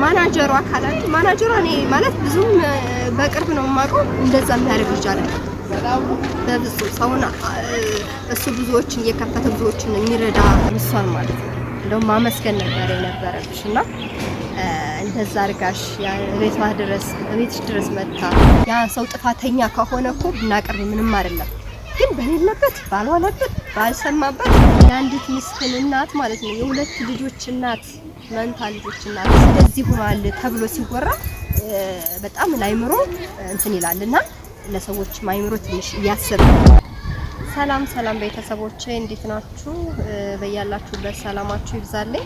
ማናጀሯ ካላችሁ ማናጀሯ እኔ ማለት ብዙም በቅርብ ነው የማውቀው። እንደዛ የሚያደርግ ልጅ አይደለም በፍጹም። ሰውን እሱ ብዙዎችን እየከፈተ ብዙዎችን የሚረዳ እሷን ማለት ነው። እንደውም ማመስገን ነበር የነበረብሽ እና እንደዛ አድርጋሽ ቤቷ ድረስ ቤትሽ ድረስ መታ ያ ሰው ጥፋተኛ ከሆነ እኮ ብናቀርብ ምንም አይደለም። ግን በሌለበት ባልዋለበት ባልሰማበት የአንዲት ምስኪን እናት ማለት ነው የሁለት ልጆች እናት መንታ ልጆች እናት እንደዚህ ሆኗል ተብሎ ሲወራ በጣም ላይምሮ እንትን ይላልና ለሰዎች አይምሮ ትንሽ እያሰብ። ሰላም ሰላም ቤተሰቦቼ፣ እንዴት ናችሁ? በያላችሁበት ሰላማችሁ ይብዛልኝ።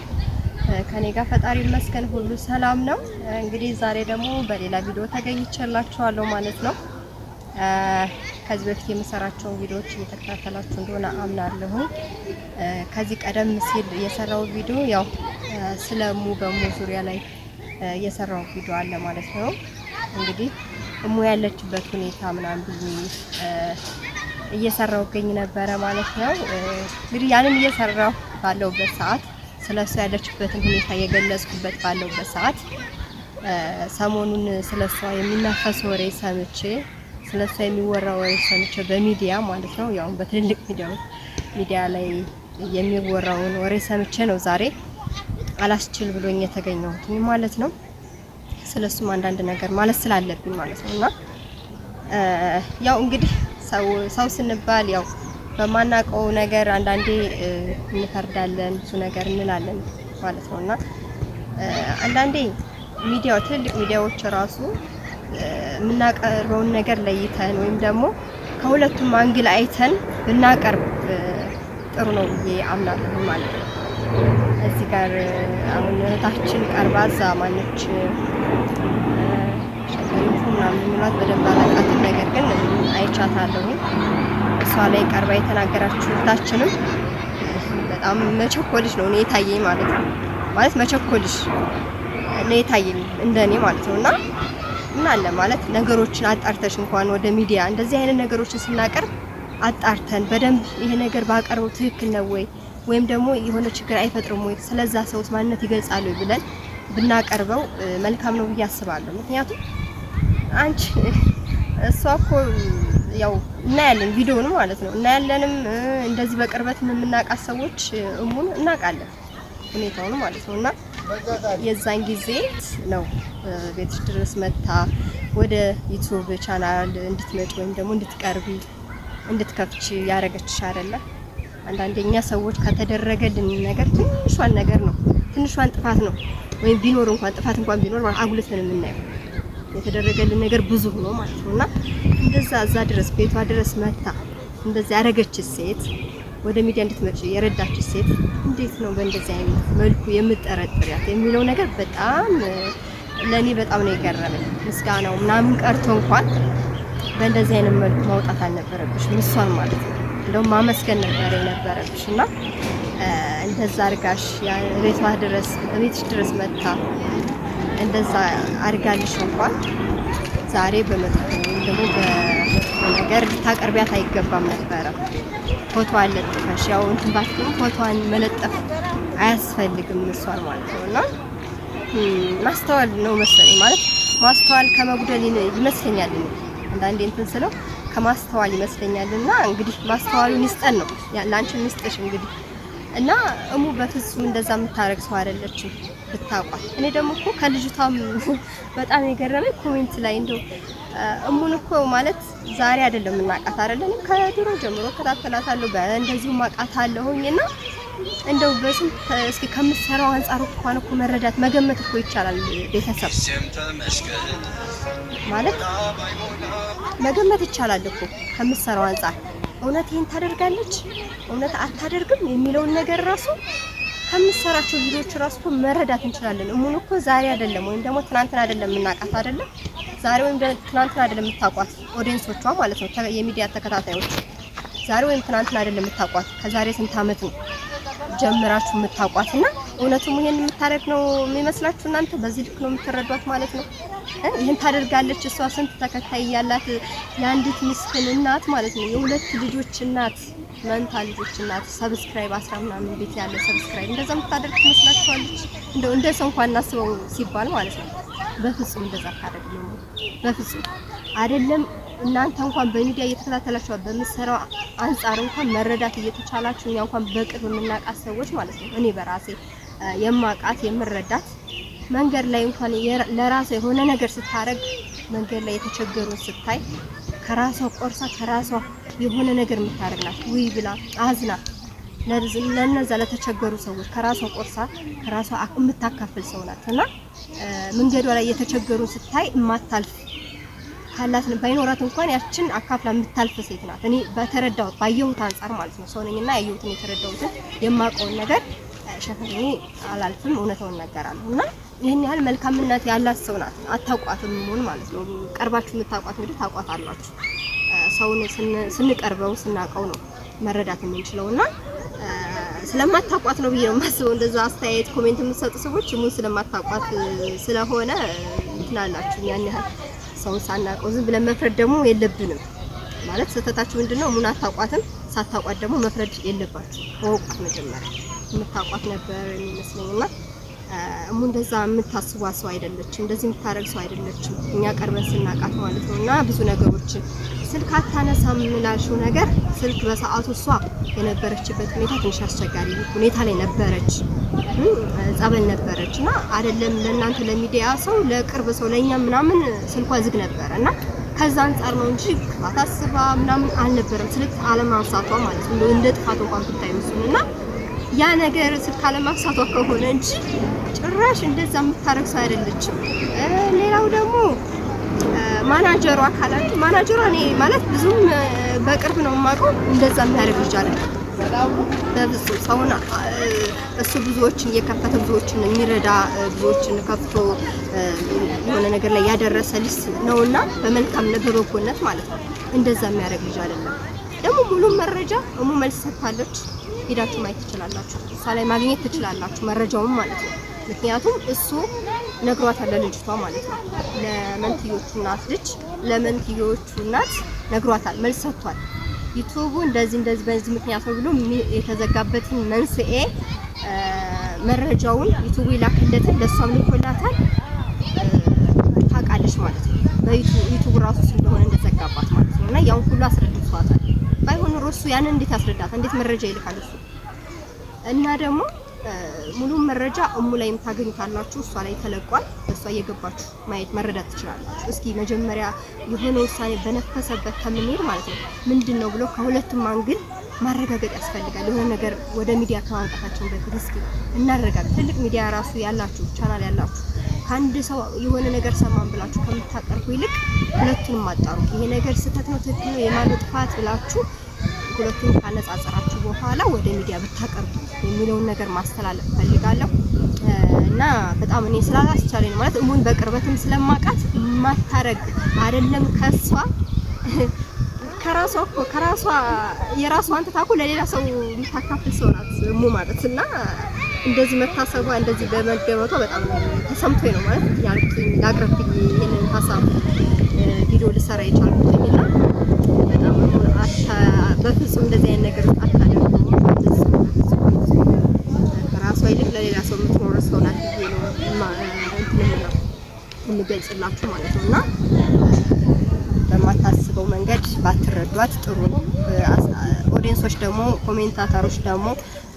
ከኔ ጋር ፈጣሪ ይመስገን ሁሉ ሰላም ነው። እንግዲህ ዛሬ ደግሞ በሌላ ቪዲዮ ተገኝቼላችኋለሁ ማለት ነው። ከዚህ በፊት የምሰራቸውን ቪዲዮዎች እየተከታተላችሁ እንደሆነ አምናለሁ። ከዚህ ቀደም ሲል የሰራው ቪዲዮ ያው ስለ እሙ በእሙ ዙሪያ ላይ የሰራው ቪዲዮ አለ ማለት ነው። እንግዲህ እሙ ያለችበት ሁኔታ ምናምን ብዬ እየሰራው እገኝ ነበረ ማለት ነው። እንግዲህ ያንን እየሰራው ባለውበት ሰዓት ስለ እሷ ያለችበትን ሁኔታ የገለጽኩበት ባለውበት ሰዓት ሰሞኑን ስለ እሷ የሚናፈስ ወሬ ሰምቼ፣ ስለ እሷ የሚወራ ወሬ ሰምቼ በሚዲያ ማለት ነው፣ ያው በትልልቅ ሚዲያ ላይ የሚወራውን ወሬ ሰምቼ ነው ዛሬ አላስችል ብሎኝ የተገኘሁት ማለት ነው። ስለሱም አንዳንድ ነገር ማለት ስላለብኝ ማለት ነው። እና ያው እንግዲህ ሰው ስንባል ያው በማናውቀው ነገር አንዳንዴ እንፈርዳለን፣ ብዙ ነገር እንላለን ማለት ነው። እና አንዳንዴ ሚዲያው ትልልቅ ሚዲያዎች ራሱ የምናቀርበውን ነገር ለይተን ወይም ደግሞ ከሁለቱም angle አይተን ብናቀርብ ጥሩ ነው ብዬ አምናለሁ ማለት ነው። እዚህ ጋር አሁን እህታችን ቀርባ እዛ ማነች ሸገሪቱ ምናምን የሚሏት በደንብ አላውቃትም፣ ነገር ግን አይቻታለሁኝ። እሷ ላይ ቀርባ የተናገራችሁ እህታችንም በጣም መቸኮልሽ ነው እኔ የታየኝ ማለት ነው። ማለት መቸኮልሽ ነው የታየኝ እንደኔ ማለት ነው። እና ምን አለ ማለት ነገሮችን አጣርተሽ እንኳን ወደ ሚዲያ እንደዚህ አይነት ነገሮችን ስናቀርብ አጣርተን በደንብ ይሄ ነገር ባቀርበው ትክክል ነው ወይ ወይም ደግሞ የሆነ ችግር አይፈጥርም ወይ፣ ስለዛ ሰውስ ማንነት ይገልጻሉ ብለን ብናቀርበው መልካም ነው ብዬ አስባለሁ። ምክንያቱም አንቺ እሷ እኮ ያው እናያለን ቪዲዮውን ማለት ነው እናያለንም፣ እንደዚህ በቅርበት የምናውቃት ሰዎች እሙን እናውቃለን ሁኔታውን ማለት ነው። እና የዛን ጊዜ ነው ቤትሽ ድረስ መታ ወደ ዩቲዩብ ቻናል እንድትመጪ ወይም ደግሞ እንድትቀርቢ እንድትከፍቺ ያደረገችሽ አይደለ? አንዳንዴ እኛ ሰዎች ከተደረገልን ነገር ትንሿን ነገር ነው ትንሿን ጥፋት ነው ወይም ቢኖር እንኳን ጥፋት እንኳን ቢኖር አጉልተን የምናየው የተደረገልን ነገር ብዙ ሆኖ ማለት ነው። እና እንደዛ እዛ ድረስ ቤቷ ድረስ መታ እንደዛ ያደረገች ሴት፣ ወደ ሚዲያ እንድትመጪ የረዳች ሴት እንዴት ነው በእንደዚህ አይነት መልኩ የምጠረጥሪያት የሚለው ነገር በጣም ለእኔ በጣም ነው የገረመኝ። ምስጋናው ምናምን ቀርቶ እንኳን በእንደዚህ አይነት መልኩ ማውጣት አልነበረብሽም እሷን ማለት ነው። እንደውም ማመስገን ነበር የነበረብሽ እና እንደዛ አድርጋሽ ቤቷ ድረስ ቤትሽ ድረስ መታ እንደዛ አድርጋልሽ እንኳን ዛሬ በመጥፎ ወይም ደግሞ በመጥፎ ነገር ልታቀርቢያት አይገባም ነበረ። ፎቶዋን ለጥፈሽ ያው እንትን ባትይም ፎቶዋን መለጠፍ አያስፈልግም እሷን ማለት ነው። እና ማስተዋል ነው መሰለኝ፣ ማለት ማስተዋል ከመጉደል ይመስለኛል። አንዳንዴ እንትን ስለው ከማስተዋል ይመስለኛል። እና እንግዲህ ማስተዋሉን ይስጠን ነው ለአንቺ ይስጥሽ እንግዲህ። እና እሙ በፍጹም እንደዛ የምታረግ ሰው አይደለችም ብታውቋት። እኔ ደግሞ እኮ ከልጅቷም በጣም የገረመኝ comment ላይ እንደው እሙን እኮ ማለት ዛሬ አይደለም የምናውቃት አይደለ? እኔም ከድሮ ጀምሮ እከታተላታለሁ በእንደዚሁ አውቃታለሁኝ። እና እንደው በስንት እስኪ ከምትሰራው አንጻር እንኳን እኮ መረዳት መገመት እኮ ይቻላል። ቤተሰብ ማለት መገመት ይቻላል እኮ ከምትሰራው አንጻር እውነት ይሄን ታደርጋለች እውነት አታደርግም የሚለውን ነገር ራሱ ከምትሰራቸው ቪዲዮዎች ራሱ እኮ መረዳት እንችላለን። እሙን እኮ ዛሬ አይደለም ወይም ደግሞ ትናንትና አይደለም የምናውቃት አይደለም፣ ዛሬ ወይም ትናንትና አይደለም የምታውቋት audience ኦቿ ማለት ነው፣ የሚዲያ ተከታታዮች ዛሬ ወይም ትናንትና አይደለም የምታውቋት፣ ከዛሬ ስንት ዓመት ነው ጀምራችሁ የምታውቋት። እና እውነቱም ይሄን የምታደርግ ነው የሚመስላችሁ እናንተ? በዚህ ልክ ነው የምትረዷት ማለት ነው። ይህን ታደርጋለች እሷ ስንት ተከታይ ያላት የአንዲት ምስኪን እናት ማለት ነው፣ የሁለት ልጆች እናት፣ መንታ ልጆች እናት፣ subscribe 10 ምናምን ቤት ያለ subscribe እንደዛ የምታደርግ ትመስላችኋለች? እንደው እንደ ሰው እንኳን እናስበው ሲባል ማለት ነው። በፍጹም እንደዛ አታደርግም። በፍጹም አይደለም። እናንተ እንኳን በሚዲያ እየተከታተላችሁ በምትሰራው አንጻር እንኳን መረዳት እየተቻላችሁ እኛ እንኳን በቅርብ የምናውቃት ሰዎች ማለት ነው፣ እኔ በራሴ የማውቃት የምረዳት፣ መንገድ ላይ እንኳን ለራሷ የሆነ ነገር ስታረግ፣ መንገድ ላይ የተቸገሩን ስታይ ከራሷ ቆርሳ ከራሷ የሆነ ነገር የምታረግ ናት። ውይ ብላ አዝና ለነዛ ለተቸገሩ ሰዎች ከራሷ ቆርሳ ከራሷ የምታካፍል ሰው ናት እና መንገዷ ላይ የተቸገሩ ስታይ የማታልፍ፣ ካላት ባይኖራት እንኳን ያችን አካፍላ የምታልፍ ሴት ናት። እኔ በተረዳሁት ባየሁት አንጻር ማለት ነው። ሰው ነኝና ያየሁትን የተረዳሁትን የማውቀውን ነገር ሸፈኔ አላልፍም፣ እውነታውን እናገራለሁ። እና ይህን ያህል መልካምነት ያላት ሰው ናት። አታውቋትም መሆን ማለት ነው። ቀርባችሁ የምታውቋት እንግዲህ ታውቋት አላችሁ። ሰውን ስንቀርበው ስናውቀው ነው መረዳት የምንችለው እና ስለማታውቋት ነው ብዬ ነው የማስበው። እንደዛ አስተያየት comment የምትሰጡ ሰዎች ሙን ስለማታውቋት ስለሆነ ትላላችሁ። ያን ያህል ሰውን ሳናውቀው ዝም ብለን መፍረድ ደግሞ የለብንም። ማለት ስህተታችሁ ምንድነው? ሙን አታውቋትም። ሳታውቋት ደግሞ መፍረድ የለባችሁ። እወቋት መጀመሪያ። የምታውቋት ነበር የሚመስለኝና እሙ እንደዛ የምታስቧ ሰው አይደለችም። እንደዚህ የምታደርግ ሰው አይደለችም። እኛ ቀርበን ስናውቃት ማለት ነው። እና ብዙ ነገሮችን ስልክ አታነሳም ላልሽው ነገር ስልክ በሰዓቱ እሷ የነበረችበት ሁኔታ ትንሽ አስቸጋሪ ሁኔታ ላይ ነበረች፣ ጸበል ነበረች እና አይደለም ለእናንተ ለሚዲያ ሰው ለቅርብ ሰው ለእኛ ምናምን ስልኳ ዝግ ነበረ እና ከዛ አንጻር ነው እንጂ ክፋት አስባ ምናምን አልነበረም። ስልክ አለማንሳቷ ማለት ነው እንደ ጥፋት እንኳን ብታዩ እሱን እና ያ ነገር ስልክ አለማንሳቷ ከሆነ እንጂ ጭራሽ እንደዛ የምታረግ ሰው አይደለችም። ሌላው ደግሞ ማናጀሯ ካላችሁ ማናጀሯ እኔ ማለት ብዙም በቅርብ ነው የማውቀው፣ እንደዛ የሚያደርግ ልጅ አይደለም። በፍጹም ሰውን እሱ ብዙዎችን እየከፈተ ብዙዎችን የሚረዳ፣ ብዙዎችን ከፍቶ የሆነ ነገር ላይ ያደረሰ ልጅ ነውና በመልካምነት በበጎነት ማለት ነው እንደዛ የሚያደርግ ልጅ አይደለም። ደግሞ ሙሉ መረጃ እሙ መልስ ሰጥታለች። ሄዳችሁ ማየት ትችላላችሁ። እሷ ላይ ማግኘት ትችላላችሁ መረጃውን ማለት ነው። ምክንያቱም እሱ ነግሯታል ለልጅቷ ማለት ነው። ለመንትዮቹ እናት ልጅ ለመንትዮቹ እናት ነግሯታል፣ መልስ ሰጥቷል። ዩቲዩቡ እንደዚህ እንደዚህ በዚህ ምክንያት ነው ብሎ የተዘጋበትን መንስኤ መረጃውን ዩቲዩቡ ይላክለትን ለእሷም ልኮላታል። ታውቃለች ማለት ነው። በዩቲዩቡ ራሱ እንደሆነ እንደዘጋባት ማለት ነው። እና ያን ሁሉ አስረድቷታል። ባይሆን ኖሮ እሱ ያንን እንዴት ያስረዳታል? እንዴት መረጃ ይልካል እሱ? እና ደግሞ ሙሉ መረጃ እሙ ላይም ታገኙታላችሁ። እሷ ላይ ተለቋል። እሷ እየገባችሁ ማየት መረዳት ትችላላችሁ። እስኪ መጀመሪያ የሆነ ውሳኔ በነፈሰበት ከምንሄድ ማለት ነው ምንድን ነው ብሎ ከሁለቱም angle ማረጋገጥ ያስፈልጋል። የሆነ ነገር ወደ ሚዲያ ከማምጣታችን በፊት እስኪ እናረጋግጥ። ትልቅ ሚዲያ ራሱ ያላችሁ ቻናል ያላችሁ ከአንድ ሰው የሆነ ነገር ሰማን ብላችሁ ከምታቀርቡ ይልቅ ሁለቱንም አጣሩ። ይሄ ነገር ስህተት ነው፣ ትክክል ነው፣ የማን ጥፋት ብላችሁ ሁለቱን ካነጻጸራችሁ በኋላ ወደ ሚዲያ ብታቀርቡ የሚለውን ነገር ማስተላለፍ ፈልጋለሁ። እና በጣም እኔ ስላላስቻለኝ ነው ማለት እሙን በቅርበትም ስለማውቃት ማታረግ አይደለም ከሷ ከራሷ እኮ ከራሷ የራሷን ትታ እኮ ለሌላ ሰው የምታካፍል ሰው ናት እሙ ማለት እና እንደዚህ መታሰቧ እንደዚህ በመገመቷ በጣም ተሰምቶኝ ነው ማለት ያልኩኝ ላቅርብ ብዬ ይህንን ሀሳብ ቪዲዮ ልሰራ የቻልኩትኝ እና በጣም በፍጹም እንደዚህ አይነት ነገር አታደርጉም። ከራሷ ይልቅ ለሌላ ሰው የምትኖር ሰው ናት ብዬ ነው እንትን የምለው የምገልጽላችሁ ማለት ነው። እና በማታስበው መንገድ ባትረዷት ጥሩ ነው። audience ኦች ደግሞ commentator ኦች ደግሞ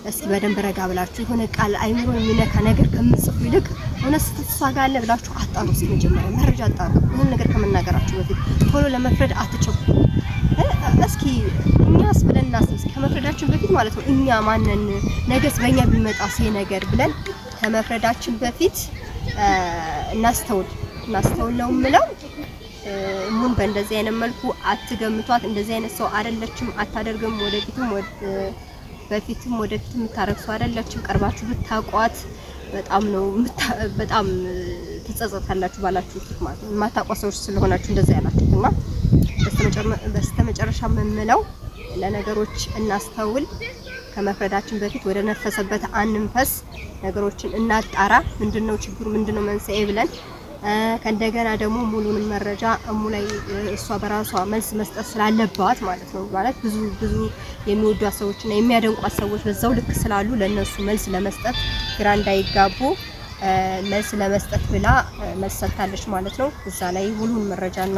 እስኪ በደንብ ረጋ ብላችሁ የሆነ ቃል አይምሮ የሚነካ ነገር ከምጽፉ ይልቅ እውነት ስህተት እሷ ጋር አለ ብላችሁ አጣሩ። እስኪ መጀመሪያ መረጃ አጣሩ። የሆነ ነገር ከመናገራችሁ በፊት ቶሎ ለመፍረድ አትቸኩሉ። እስኪ እኛስ ብለን እናስብ። እስኪ ከመፍረዳችን በፊት ማለት ነው እኛ ማነን፣ ነገስ በእኛ ቢመጣ ይሄ ነገር ብለን ከመፍረዳችን በፊት እናስተውል፣ እናስተውል ነው የምለው። እሙን በእንደዚህ አይነት መልኩ አትገምቷት። እንደዚህ አይነት ሰው አይደለችም፣ አታደርግም። ወደፊትም በፊትም ወደፊትም የምታረግ ሰው አይደለችም። ቀርባችሁ ብታቋት በጣም ነው በጣም ትጸጸታላችሁ ባላችሁት ማለት ነው። የማታውቋት ሰዎች ስለሆናችሁ እንደዛ ያላችሁት እና በስተመጨረሻ የምለው ለነገሮች እናስተውል። ከመፍረዳችን በፊት ወደ ነፈሰበት አንንፈስ፣ ነገሮችን እናጣራ። ምንድነው ችግሩ፣ ምንድነው መንስኤ ብለን ከእንደገና ደግሞ ሙሉንም መረጃ እሙ ላይ እሷ በራሷ መልስ መስጠት ስላለባት ማለት ነው። ማለት ብዙ ብዙ የሚወዷት ሰዎችና የሚያደንቋት ሰዎች በዛው ልክ ስላሉ ለእነሱ መልስ ለመስጠት ግራ እንዳይጋቡ መልስ ለመስጠት ብላ መልስ ሰጥታለች ማለት ነው። እዛ ላይ ሙሉን መረጃና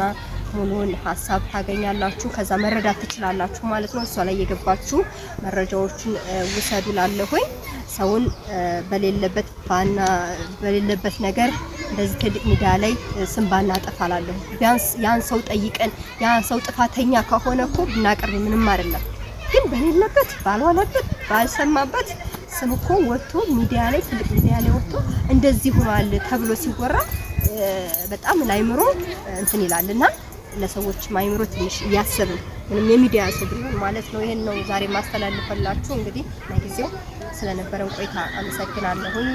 ሙሉን ሀሳብ ታገኛላችሁ። ከዛ መረዳት ትችላላችሁ ማለት ነው። እሷ ላይ የገባችሁ መረጃዎችን ውሰዱ። ላለሁኝ ሰውን በሌለበት ባና በሌለበት ነገር እንደዚህ ትልቅ ሚዲያ ላይ ስም ባናጠፋ ላለሁ። ቢያንስ ያን ሰው ጠይቀን ያን ሰው ጥፋተኛ ከሆነ እኮ ብናቀርብ ምንም አይደለም። ግን በሌለበት ባልዋለበት ባልሰማበት ስም እኮ ወጥቶ ሚዲያ ላይ ትልቅ ሚዲያ ላይ ወጥቶ እንደዚህ ሆኗል ተብሎ ሲወራ በጣም ላይምሮ እንትን ይላል እና ለሰዎች አይምሮ ትንሽ እያሰብን ምንም የሚዲያ ሰው ብንሆን ማለት ነው። ይሄን ነው ዛሬ ማስተላልፈላችሁ። እንግዲህ ለጊዜው ስለነበረን ቆይታ አመሰግናለሁኝ።